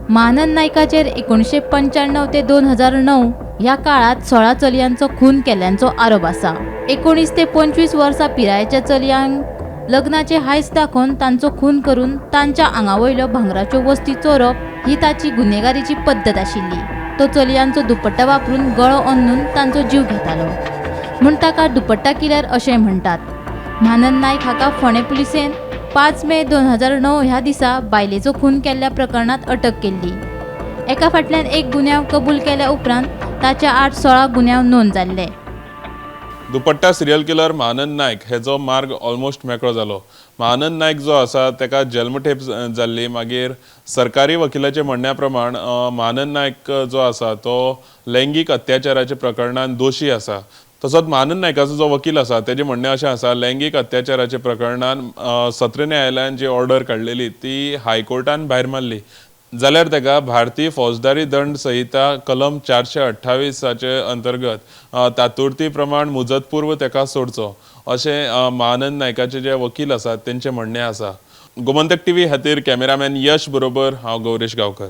महानंद नायकाचेर 1995 ते 2009 ह्या काळांत 16 चलयांचो खून केल्ल्याचो आरोप आसा. 19 ते 25 वर्सां पिरायेच्या चलयांक लग्नाचे हांयस दाखोवन तांचो खून करून तांच्या आंगा वयल्यो भांगराच्यो वस्ती चोरप ही ताची गुन्हेगारीची पद्दत आशिल्ली. तो चलयांचो दुपट्टा वापरून गळो अंदून तांचो जीव घेतालो, म्हूण ताका दुपट्टा किलर अशें म्हणटात. महानंद नायक हाका फोंडें पुलिसेन 5 मे 2009 ह्या दिसा बायलेचो खून केल्ल्या प्रकरणांत अटक केल्ली. एका फाटल्यान एक गुन्यांव कबूल केल्या उपरांत ताच्या आड 16 गुन्यांव नोंद जाल्ले. दुपट्टा सिरियल किलर महानंद नायक हेजो मार्ग ऑलमोस्ट मेकळो जालो. महानंद नायक जो आसा तेका जल्मठेप जाल्ली. मागीर सरकारी वकिलाचे म्हणण्या प्रमाण महानंद नायक जो आसा तो लैंगीक अत्याचाराच्या प्रकरणान दोशी आसा. तसोच महानंद नायकाचो जो वकील आसा तेजें म्हणणें अशें आसा, लैंगीक अत्याचाराच्या प्रकरणान सत्र न्यायालयान जी ऑर्डर काडलेली ती हायकोर्टान भायर मारली जाल्यार ताका भारतीय फौजदारी दंड संहिता कलम 428 अंतर्गत तातुर्ती प्रमाण मुजतपूर्व ताका सोडचो अशें महानंद नायकाचे जे वकील आसात तेंचें म्हणणें आसा. गोमंतक टीव्ही खातीर कॅमेरामॅन यश बरोबर हांव गौरेश गांवकर.